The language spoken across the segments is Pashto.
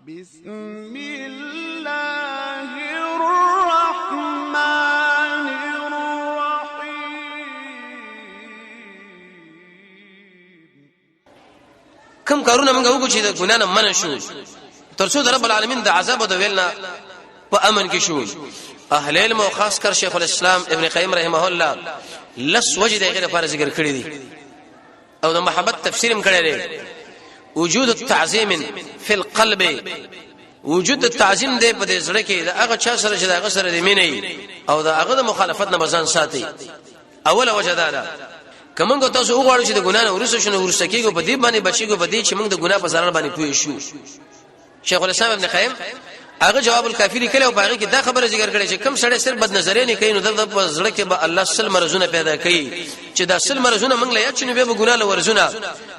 بسم الله الرحمن الرحيم. کم کارونه موږ وکړو چې د ګنا نه منع شو، ترڅو د رب العالمین د عذاب او د ویل نه په امن کې شو. اهل علم او خاص کر شیخ الاسلام ابن قیم رحمه الله لس وجه د غیر لپاره ذکر کړی دي او د محبت تفسیر هم کړی دی. وجود التعظیم فی القلب، وجود التعظیم دی په دې زړه کې د هغه چا سره چې د هغه سره دی مینه او د هغه د مخالفت نه بزان ساتي. اوله وجه دا ده، کومګ تاسو وغواړو چې د ګنا نه ورسره شنو ورسره کېږو، په دې باندې بچیږو، په دې چې موږ د ګنا په zarar باندې پوه شو. شیخ الاسلام ابن قیم هغه جواب الکافی لیکلی او هغه کې دا خبره ذکر کړې چې کم سړی صرف بد نظرې نه کوي، نو د په زړه کې به الله سل مرزونه پیدا کوي، چې دا سل مرزونه موږ له یاد شنو به ګناه له ورزونه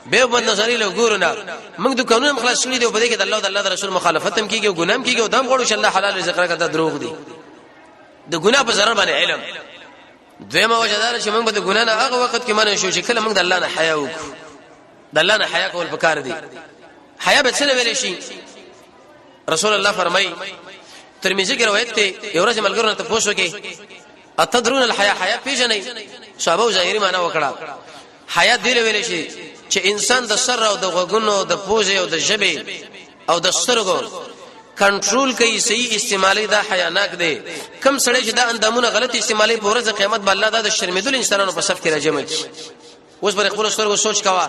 به بد نظرې له ګورونه. موږ دکانونه هم خلاص کړي دي او په دې کې د الله او د الله رسول مخالفت هم کیږي او ګناه هم کیږي، او دام غواړو چې الله حلال رزق راکړي، دا دروغ دي. د ګناه په zarar باندې علم. دویمه وجه دا چې موږ به د ګناه نه هغه وخت کې منع شو چې کله موږ د الله نه حیا وکړو. د الله نه حیا کول پکار دي. حیا به څه ویل شي؟ رسول الله فرمای، ترمذی کې روایت ته، یو ورځ ملګرو ته پوښتنه وکړي، اتدرون الحیا؟ حیا پیژنې؟ صحابه ظاهري معنا وکړه. حیا دی ویل شي چې انسان د سر او د غوګونو، د پوزې او د ژبې او د سترګو کنټرول کوي، صحیح استعمالي، دا حیاناک دی. کم سړی چې دا اندامونه غلط استعمالي، په ورځ قیامت به الله دا د شرمېدل انسانانو په صف کې راجمع کړي. اوس پر خپل سترګو سوچ کوا،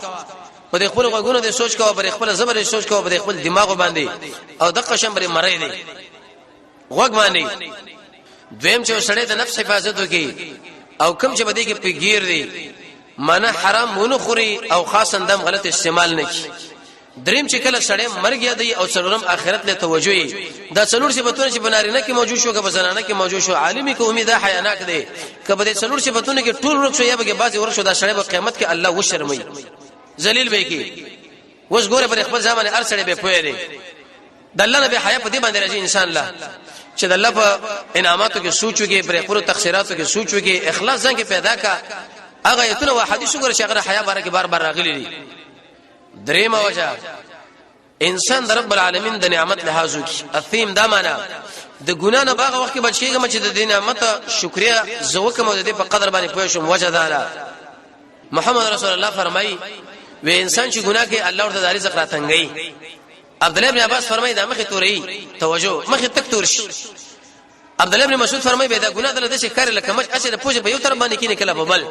په خپل غوګونو دې سوچ کوا، پر خپل زبر سوچ کوا، پر خپل دماغ باندې او د قشم پر مړې دی غوګ باندې. دویم چې سړی د نفس حفاظت وکي او کم چې بده کې پیګیر دی، منه حرام ونه خوري او خاصا دم غلط استعمال نه کی. دریم چې کله سړی مرګ یادوي، او څلورم آخرت له توجه. دا څلور صفاتونه چې بنارینه کې موجود شو که زنانه کې موجود شو، عالمي کو امید حیاناک دی. که په دې څلور صفاتونه کې ټول ورک شو یا به بعضی ورک شو، دا سړی په قیامت کې الله وشرمي، ذلیل به کی. اوس ګوره پر خپل ځان باندې هر سړی به پوهه دی. د الله نه به حیا په دې باندې راځي انسان لا چې د الله په انعاماتو کې سوچ وکړي، پر خپل تقصیراتو کې سوچ وکړي، اخلاص ځان کې پیدا کا. هغه ایتونه او حدیث وګوره چې هغه حیا باره کې بار بار راغلي دي. دریمه وجه، انسان د رب العالمین د نعمت لحاظ وکي. اثیم دا معنا د ګنا نه باغ وخت کې بچ کېږم چې د دې نعمت شکریا زه وکم او د دې په قدر باندې پوه شم. وجه دا ده، محمد رسول الله فرمایي، و انسان چې ګناه کوي، الله ورته د رزق راتنګي. عبد الله بن عباس فرمایي، دا مخه توري، توجه، مخه تک تور شي. عبد الله بن مسعود فرمایي، به دا ګناه دله د شي کار لکه مچ اشه د پوجا په یو طرف باندې کینې کله په بل.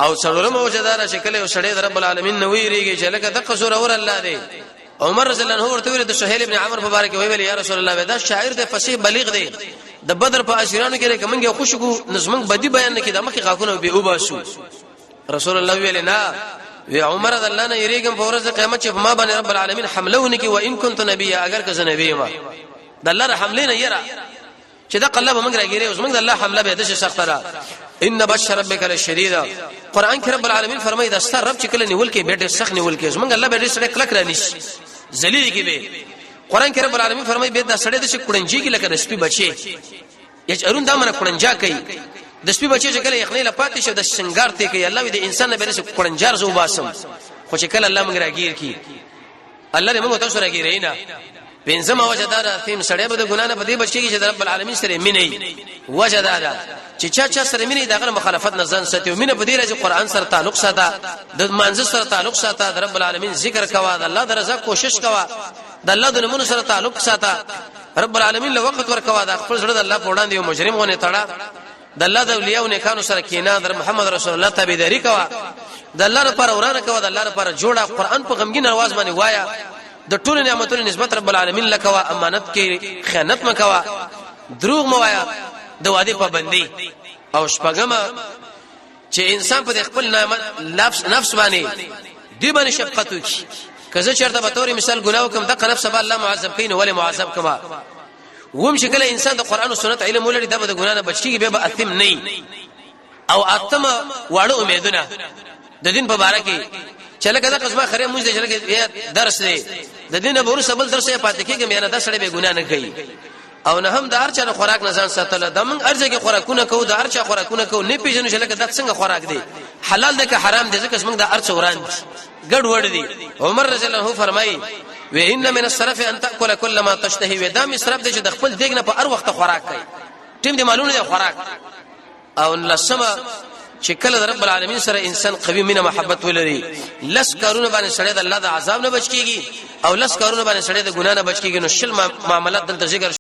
او څلورمه وجه دا چې کله یو سړی د رب العالمین نه ویریږي چې لکه دغه زور اور الله دی. عمر رضی الله عنه ورته ویل، د سهیل ابن عمرو په باره کې ویل، یا رسول الله، دا شاعر دی، فصیح بلیغ دی، د بدر په اسیرانو کې کومګه خوشګو نظمنګ بدی بیان نه کړي، د مخې غاښونه به وباسو. رسول الله ویل، نه وی عمر، د الله نه یریږم په ورځ قیامت چې ما باندې رب العالمین حمله ونکي، و ان كنت نبی، اگر که زه نبی ما. د الله حمله نه یره چې دا قلب موږ راګیری. اوس موږ د الله حمله به د څه سخته ده. ان بشر ربک لشدید. قران کې رب العالمین فرمایي، دا ستر رب چې کله نیول کې به ډېر سخت نیول کې، زمونږ الله به ډېر سړی کلک رانیش، ذلیل کې به. قران کې رب العالمین فرمایي، به دا سړی د څه کړنجی کې لکه د سپي بچي یجرون، دا منه کړنجا کوي. د سپي بچي چې کله یخنۍ لپاتې شو، د سنگار ته کوي، الله دې انسان نه به څه کړنجار زو باسم. خو چې کله الله موږ راګیر کی، الله دې موږ تاسو راګیرې نه. پنځمه وجه دا ده، تیم سړی به د ګنا نه په دې بچ کېږي چې د رب العالمین سره مینه. وجه دا ده چې چا چا سره مینه، دغه مخالفت نه ځان ساتي. مینه په دې راځي، قران سره تعلق ساته، د مانځ سره تعلق ساته، د رب العالمین ذکر کوا، د الله د رضا کوشش کوا، د الله د نمونو سره تعلق ساته، رب العالمین له وخت ورکوا، د خپل زړه د الله په وړاندې یو مجرم غونې تړه، د الله د اولیاء نیکانو سره کینا، د محمد رسول الله تابعداري کوا، د الله لپاره ورانه کوا، د الله لپاره جوړه، قران په غمګین आवाज باندې وایا، د ټولو نعمتونو نسبت رب العالمین لکوا، امانت کې خیانت مکوا، دروغ موایا، د وعده پابندي. او شپږم چې انسان په خپل نفس باندې دی باندې شفقت وکړي. که زه چېرته به تورې مثال ګناه وکم، دغه نفس به الله معذب کین، ولې معذب کما وم؟ چې کله انسان د قران او سنت علم ولري، دا به د ګناه نه بچ کیږي، به به اثم نه. او اتم واړه امیدونه د دین په باره کې چې لکه دا قسمه خره مونږ دې چې لکه درس دی، د دین به ورسره بل درس یې پاتې کیږي، نه دا سړی به ګناه نه کوي. او نه هم د هر چا خوراک نه ځان ساتل. د موږ ارزه کې خوراکونه کوو، د هر چا خوراکونه کوو، نه پیژنو چې لکه دا څنګه خوراک دی، حلال دی که حرام دی، ځکه موږ د ارڅ وران دي، ګډ وډ دي. عمر رضی الله عنه فرمایي، و ان من السرف ان تاكل كل ما تشتهي. و دا مصرف دی چې د خپل دیګ نه په هر وخت خوراک کوي، ټیم دی مالونه دی خوراک. او لسمه چې کله د رب العالمین سره انسان قوي مینه محبت ولري، لس کارونه باندې سړی د الله د عذاب نه بچ کیږي او لس کارونه باندې سړی د ګنا نه بچ کیږي. نو شل معاملات دلته ذکر.